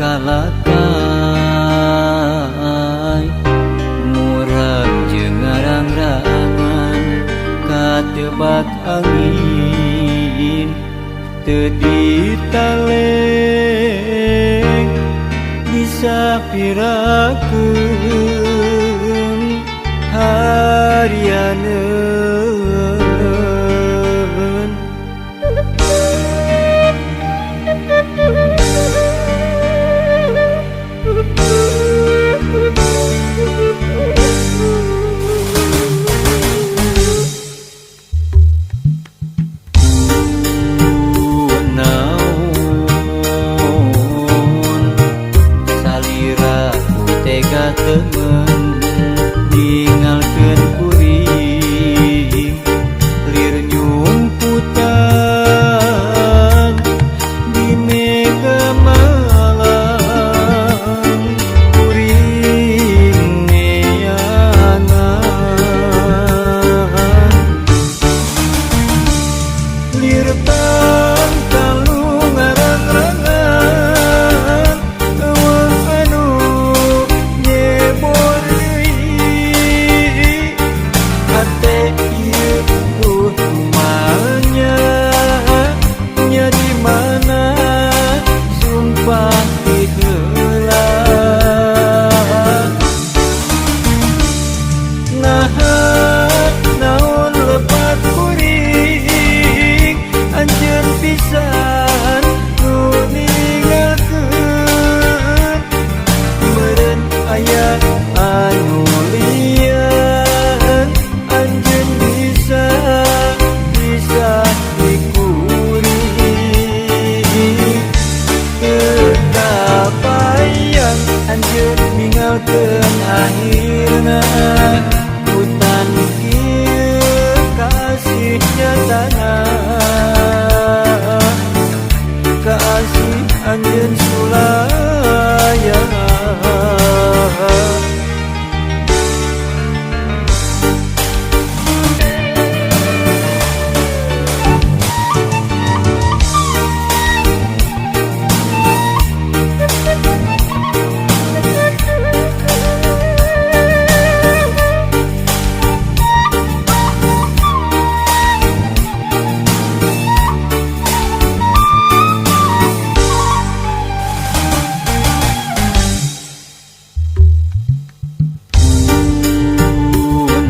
Kalakai murag jeung ngarang-rangan katebak angin teu ditaleng disapirakeun harianeun. Temen ningalkeun kuring lir nyumputan di mega malam kuring neangan lir tangkalu ngarang-rangan eueuh anu nyebor deui hate ieu duh kumanya nya di mana sumpah ti heula naha naon lepat kuring anjeun pisan nu ninggalkeun meureun aya anu lian anjeun bisa bisa dikuring teu kabayang anjeun ninggalkeun akhirna hutan ieu kasih nyatana kasih anjeun sulaya.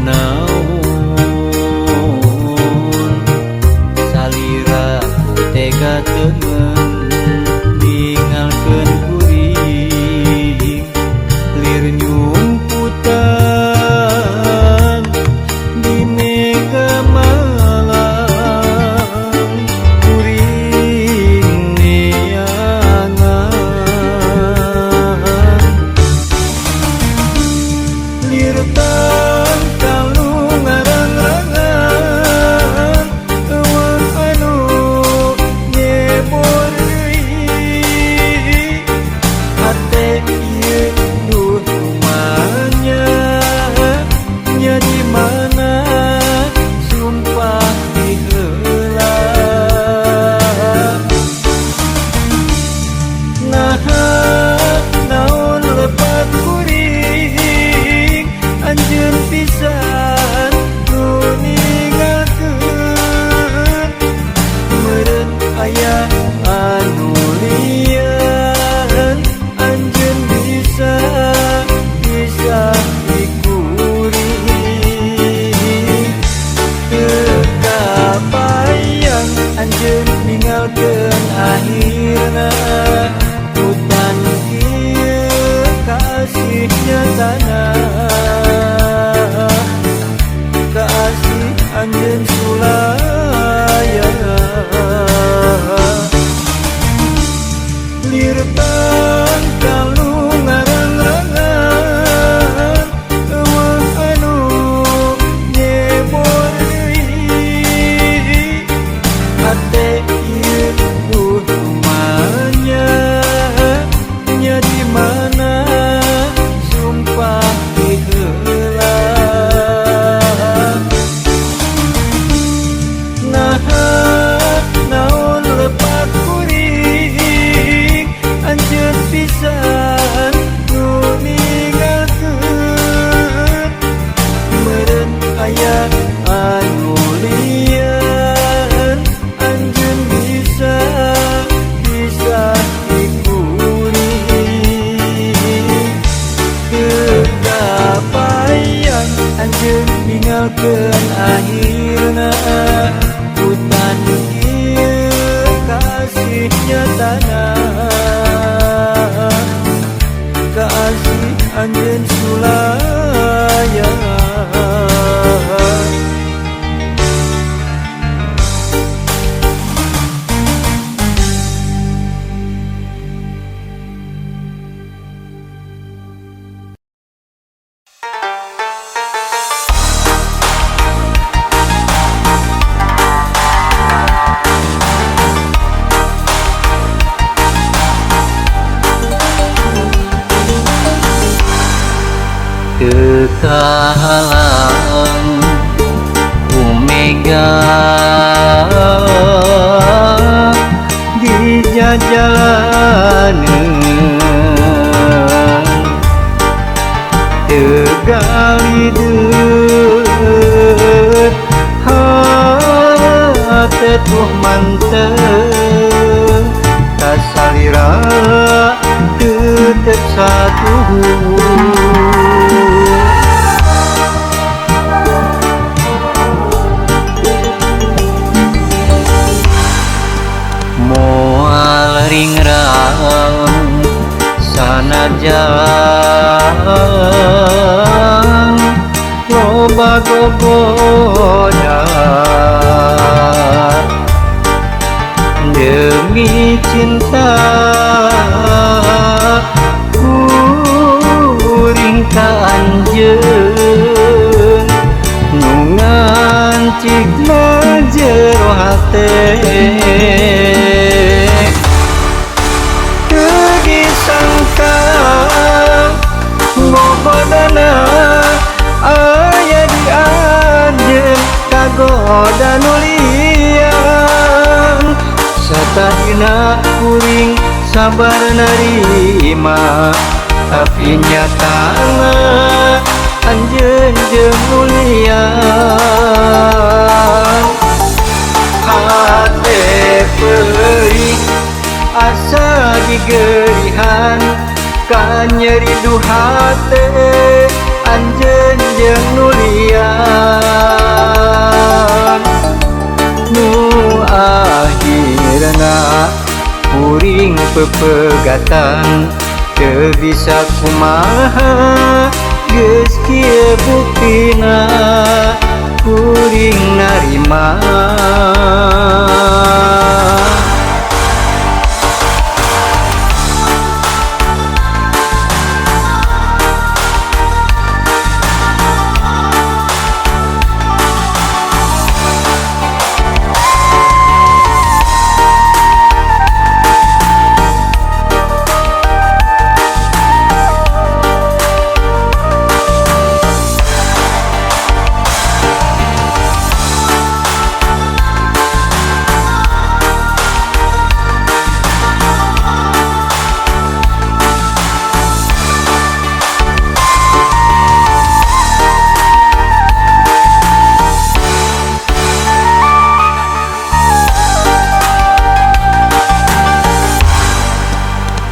Naon salira ku tega temen ningalkeun kuring lir nyumputan di mega malam kuring neangan lir tangkalu ngarang-rangan eueuh anu nyebor deui hate ieu duh kumanya nya di mana sumpah ti heula naha naon lepat kuring anjeun anjeun ninggalkeun akhirna hutan ieu kasih nyatana kasih anjeun sulaya. Tekahalang Omega di jajalaneun Tegalideut hate tuh mantep kasalira tetep satuhu. Moal ringrang sanajan loba gogoda demi cinta kuring ka anjeun nu ngancik jero hate. Disangka ngogodana aya di anjeun kagoda nu lian satadina kuring sabar narima tapi nyatana anjeun jeung nu lian. Hate peurih asa digerihan kanyeri hate anjeun jeung nu lian nu akhirna kuring pepegatan teu bisa kumaha geus kieu buktina kuring narima.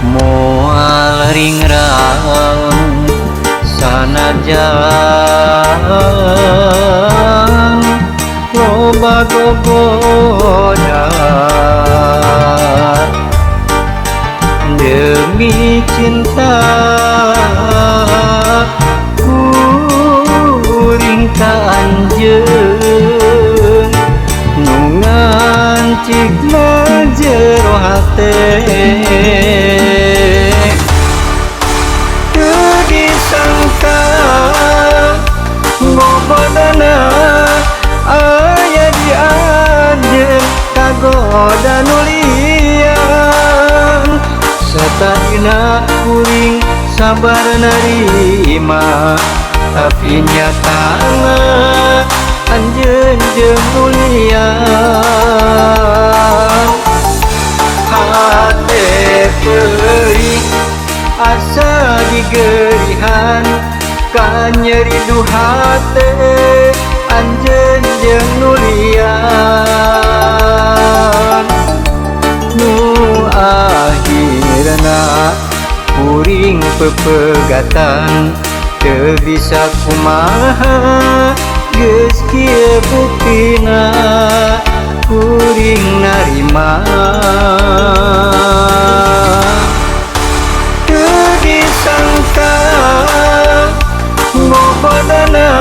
Moal ringrang sanajan loba gogoda demi cinta kuring ka anjeun nu ngancik jero hate. Disangka ngogodana aya di anjeun kagoda nu lian satadina kuring sabar narima tapi nyatana anjeun jeung nu lian. Hate peurih asa digerihan kanyeri hate anjeun jeung nu lian nu akhirna kuring pepegatan. Teu bisa kumaha geus kieu buktina kuring narima. Teu disangka ngogodana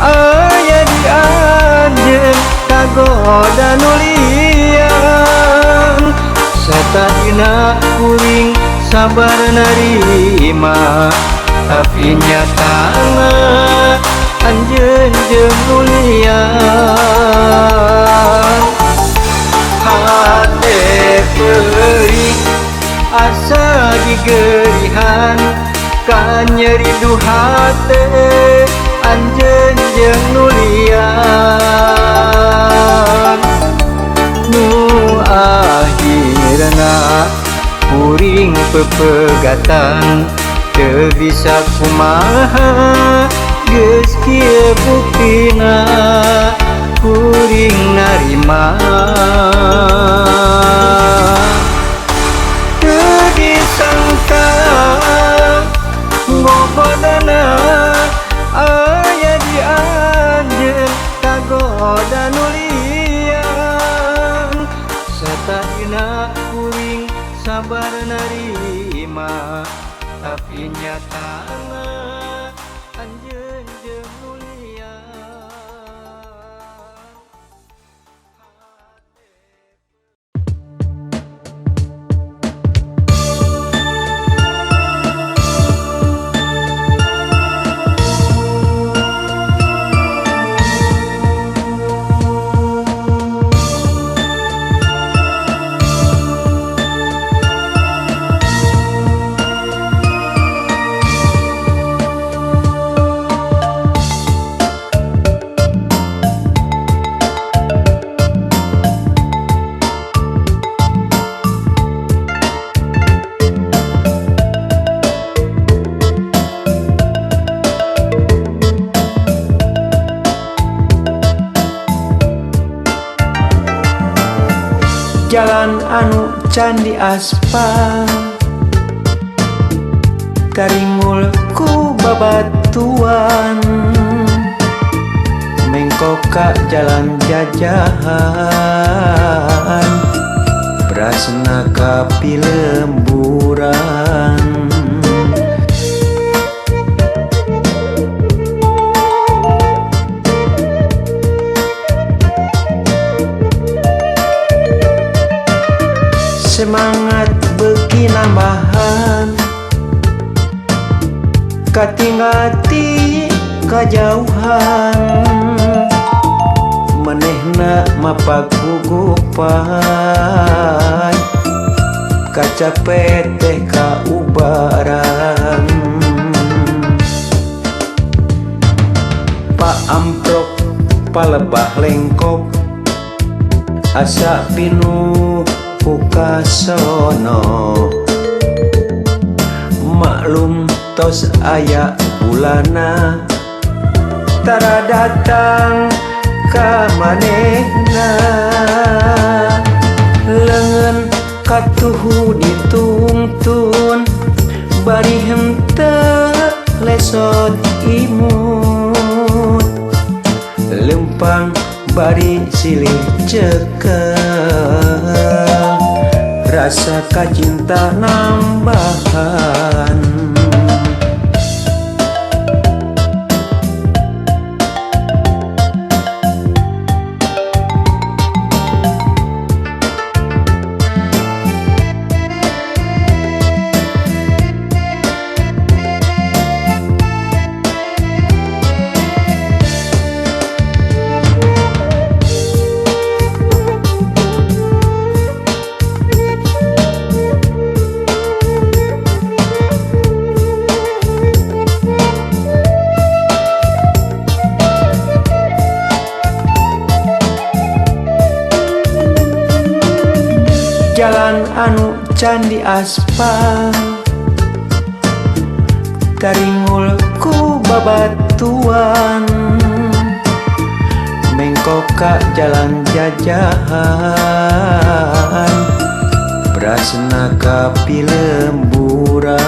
aya di anjeun kagoda nu lian. Satadina kuring sabar narima tapi nyatana anjeun jeung nu lian. Hate peurih asa digerihan kanyeri duhate anjeun jeung nu lian. Nu akhirna kuring pepegatan teu bisa kumaha geus kieu buktina kuring narima. Teu disangka ngogodana aya di anjeun kagoda nu lian. Satadina kuring sabar narima tapi nyatana anjeun jeung nu lian. Jalan anu can diaspal taringul ku babatuan mengkok ka jalan jajahan brasna ka pilemburan. Semangat beuki nambahan katingati kajauhan manehna mapak gugupan kacape teh kaubaran. Pak amprok palebah lengkop asa pinuh kasono maklum tos aya bulana tara datang ka manehna. Leungeun katuhu dituntun bari henteu lesot imut lempang bari silih cekel rasa kacinta nambahan. Jalan anu can diaspal taringul ku babatuan mengkok ka jalan jajahan brasna ka pilemburan.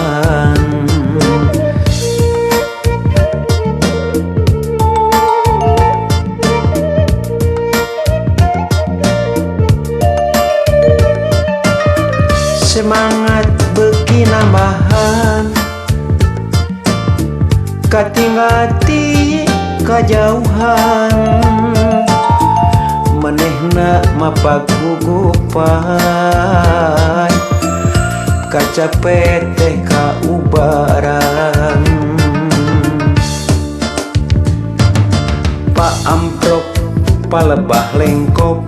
Katinggal ti kajauhan manehna mapagugupan kacape teh kaubaran. Pak Amprok palebah lengkop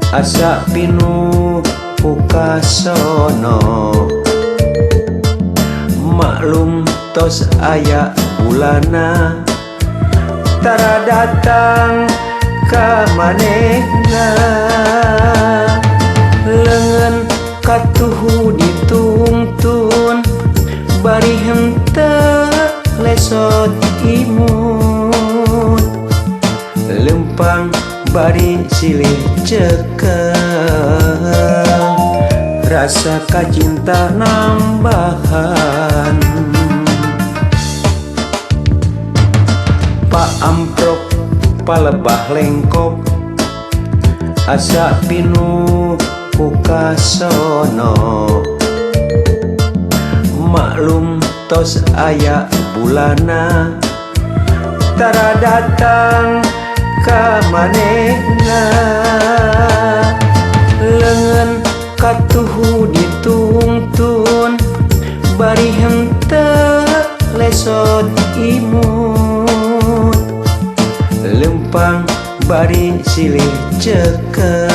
asa pinuh ku kasono maklum tos aya bulana tara datang ka manehna leungeun katuhu ditungtun bari henteu lesot imut lempang bari silih cekel rasa kacinta nambahan. Pak Amprok palebah lengkop asa pinuh ku kasono maklum tos aya bulana tara datang ka manehna leungeun katuhu ditungtun bari henteu lesot imut lempang bari silih cekel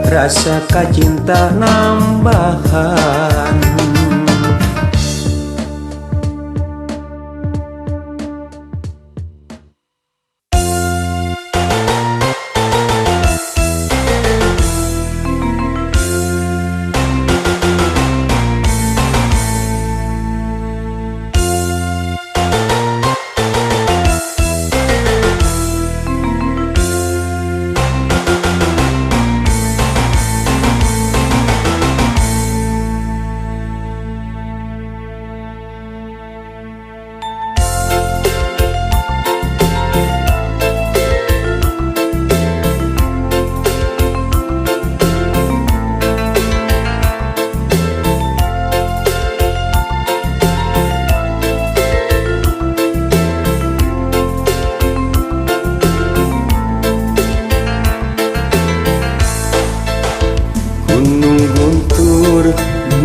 rasa kacinta nambahan.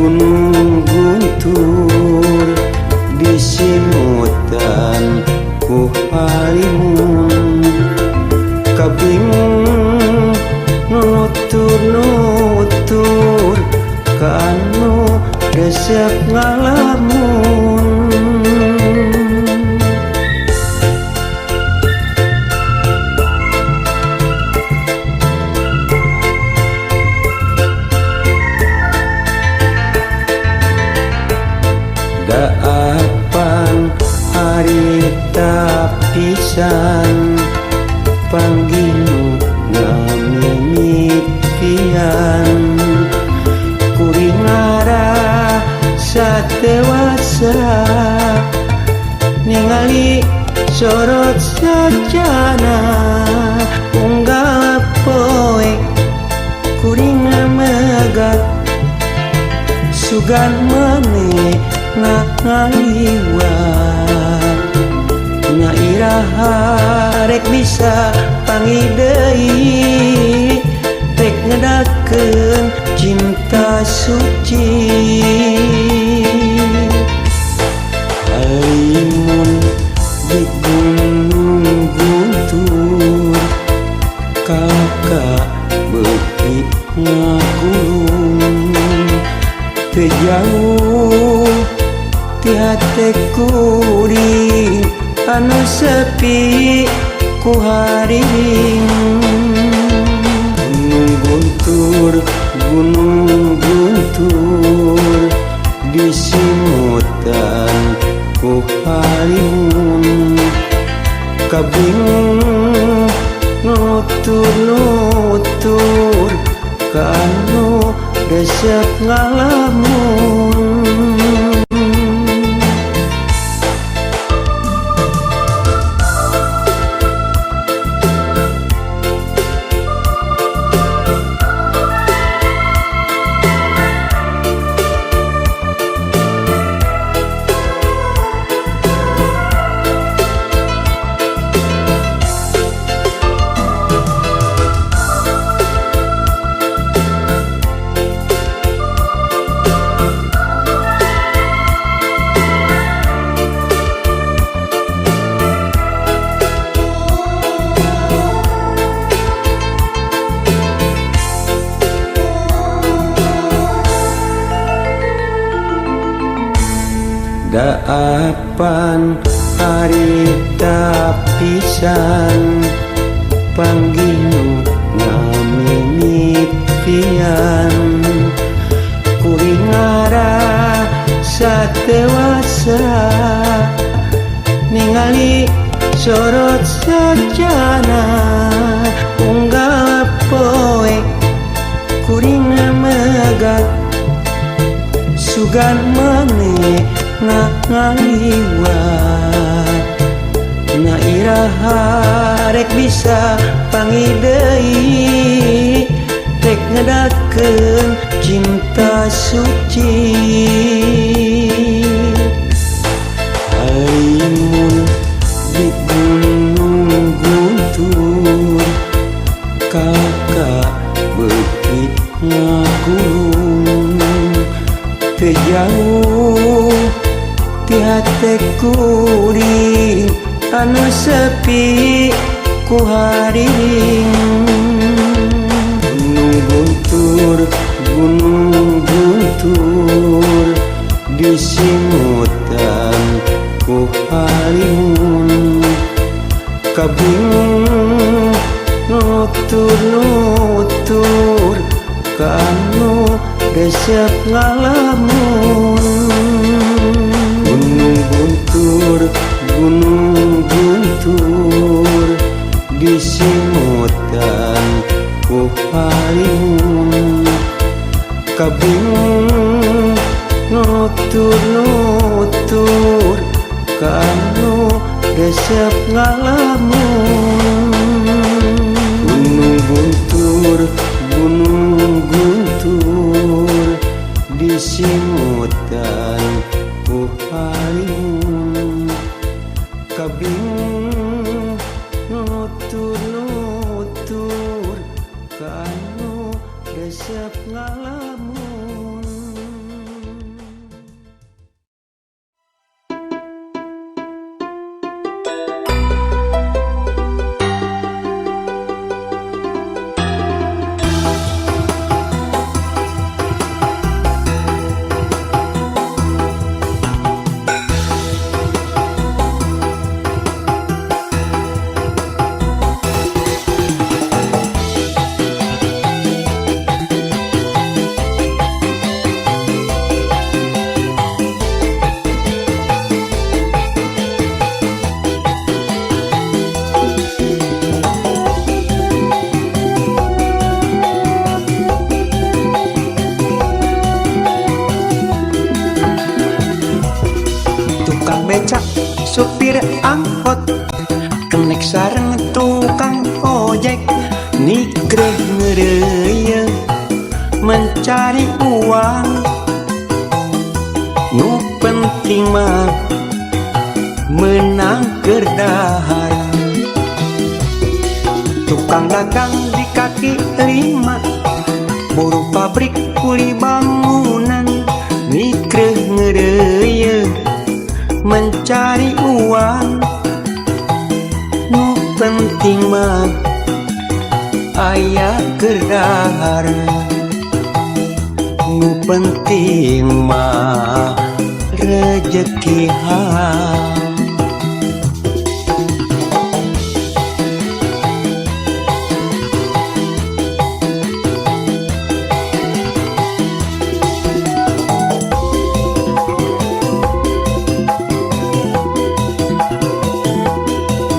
Gunung Guntur disimutan ku halimun kabingung nutur-nutur ka anu resep ngalamun. Daapan harita pisan panggih ngamimitian kuring ngarasa dewasa ningali sorot sajana unggal poe kuring megat sugan maneh ngaliwat na iraha rek bisa panggih deui rek ngedakeun cinta suci halimun di Gunung Guntur kalaka beuki ngagulung teu jauh ti hate kuring anu sepi ku haring. Gunung Guntur, Gunung Guntur disimutan ku halimun kabingung nutur-nutur ka anu resep ngalamun. Apan harita pisan panggih nu ngamimitian kuring ngarasa dewasa ningali sorot sajana unggal poe kuring megat sugan maneh ngaliwat na iraha rek bisa panggih deui rek ngedakeun cinta suci. Halimun di Gunung Guntur kakak beuki ngakulung teu jauh ti hate kuring anu sepi ku hariring. Gunung Guntur, Gunung Guntur disimutan ku halimun kabingung nutur-nutur kanu resep ngalamun. Gunung Guntur, Gunung Guntur disimutan ku halimun kabingung nutur-nutur kanu resep ngalamun. Gunung Guntur, Gunung Guntur disimutan ku halimun kabingung nutur-nutur kanu resep ngalamun. Tukang becak, supir angkot, kenek sareng tukang ojek, nikreh ngereye mencari uang. Nu penting mah menang keur dahar. Tukang dagang di kaki lima, buruh pabrik kuli bangunan, nikreh ngereye mencari uang. Nu penting mah aya keur dahar. Nu penting mah rejeki halal.